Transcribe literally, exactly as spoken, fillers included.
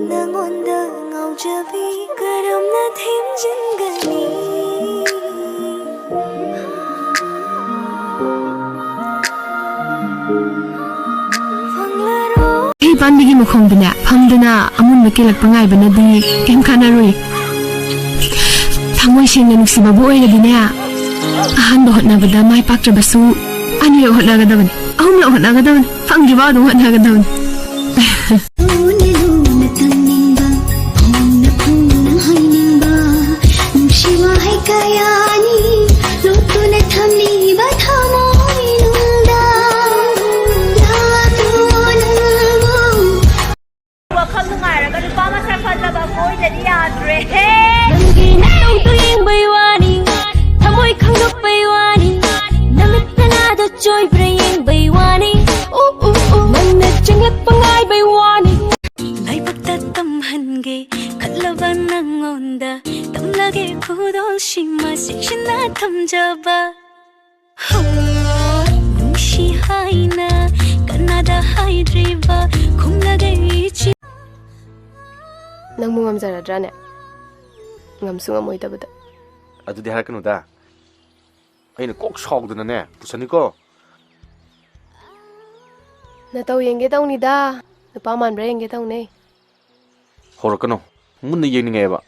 ꯅꯉꯣꯟꯗ ꯉꯥꯎꯖꯕꯤ ꯀꯔꯝꯅ ꯊꯦꯝꯖꯤꯟꯒꯅꯤ? ꯐꯪꯂꯔꯣꯏ꯫ ꯍꯩ ꯄꯥꯟꯕꯤꯒꯤ ꯃꯈꯣꯡꯗꯅꯦ ꯐꯝꯗꯨꯅ ꯑꯃꯨꯟꯕ ꯀꯦꯜꯂꯛꯄ ꯉꯥꯏꯕꯅꯗꯤ ꯀꯩꯝ ꯀꯥꯟꯅꯔꯣꯏ꯫ ꯊꯃꯣꯏ ꯁꯦꯡꯅ ꯅꯨꯡꯁꯤꯕꯕꯨ ꯑꯣꯏꯔꯗꯤꯅꯦ, ꯑꯍꯥꯟꯕ ꯍꯣꯠꯅꯕꯗ ꯃꯥꯏ ꯄꯥꯛꯇ꯭ꯔꯕꯁꯨ ꯑꯅꯤꯔꯛ ꯍꯣꯠꯅꯒꯗꯕꯅꯤ, ꯑꯍꯨꯝꯂꯛ ꯍꯣꯠꯅꯒꯗꯕꯅꯤ, ꯐꯪꯗ꯭ꯔꯤꯕ ꯑꯗꯨꯝ ꯍꯣꯠꯅꯒꯗꯕꯅꯤ꯫ ꯂꯨꯅ ꯂꯨꯅ ꯇꯝꯅꯤꯡꯕ, ꯐꯣꯡꯅ ꯐꯣꯡꯅ ꯍꯥꯏꯅꯤꯡꯕ, ꯅꯨꯡꯁꯤ ꯋꯥꯍꯩ ꯀꯌꯥꯅꯤ ꯂꯣꯠꯇꯨꯅ ꯊꯝꯂꯤꯕ ꯊꯃꯣꯏꯅꯨꯡꯗ꯫ ꯂꯥꯛꯂꯣ ꯅꯪꯕꯨ꯫ ꯋꯥꯈꯜ ꯅꯨꯡꯉꯥꯏꯔꯒ ꯅꯨꯄꯥ ꯃꯁꯛ ꯐꯖꯕ ꯀꯣꯏꯗꯗꯤ ꯌꯥꯗ꯭ꯔꯦꯍꯦ꯫ ꯅꯪꯒꯤ ꯅꯇꯧꯗꯣ ꯌꯦꯡꯕꯩ ꯋꯥꯅꯤ, ꯊꯃꯣꯏ ꯈꯪꯗꯣꯛꯄꯩ ꯋꯥꯅꯤ, ꯅꯃꯤꯠ ꯅꯅꯥꯗꯣ ꯆꯣꯏꯕ꯭ꯔꯥ ꯌꯦꯡꯕꯩ ꯋꯥꯅꯤ, ꯎ, ꯎ, ꯎ, ꯅꯪꯅ ꯆꯪꯂꯛꯄ ꯉꯥꯏꯕꯩ ꯋꯥꯅꯤ꯫ ꯂꯥꯏꯕꯛꯇ ꯇꯝꯍꯟꯒꯦ ꯈꯜꯂꯕ ꯅꯪꯉꯣꯟꯗ, ꯇꯝꯂꯒꯦ ꯈꯨꯗꯣꯜꯁꯤꯃ ꯆꯦꯛꯁꯤꯟꯅ ꯊꯝꯖꯕ꯫ ꯍꯣ, ꯅꯨꯡꯁꯤ ꯍꯥꯏꯅ ꯀꯅꯥꯗ ꯍꯥꯏꯗ꯭ꯔꯤꯕ ꯈꯨꯝꯂꯒ ꯏꯆꯤ- ꯅꯪꯕꯨ ꯉꯝꯖꯔꯗ꯭ꯔꯥꯅꯦ? ꯉꯝꯁꯨ ꯉꯝꯃꯣꯏꯗꯕꯗ꯫ ꯑꯗꯨꯗꯤ ꯍꯥꯏꯔꯛꯀꯅꯨꯗ꯫ ꯑꯩꯅ ꯀꯣꯛ ꯁꯥꯎꯗꯅꯅꯦ ꯄꯨꯁꯟꯅꯤꯀꯣ꯫ ꯅꯇꯧ ꯌꯦꯡꯒꯦ ꯇꯧꯅꯤꯗ꯫ ꯅꯨꯄꯥ ꯃꯥꯟꯕ꯭ꯔꯥ ꯌꯦꯡꯒꯦ ꯇꯧꯅꯦ꯫ ꯍꯧꯔꯛꯀꯅꯨ꯫ ꯃꯨꯟꯅ ꯌꯦꯡꯅꯤꯡꯉꯦꯕ꯫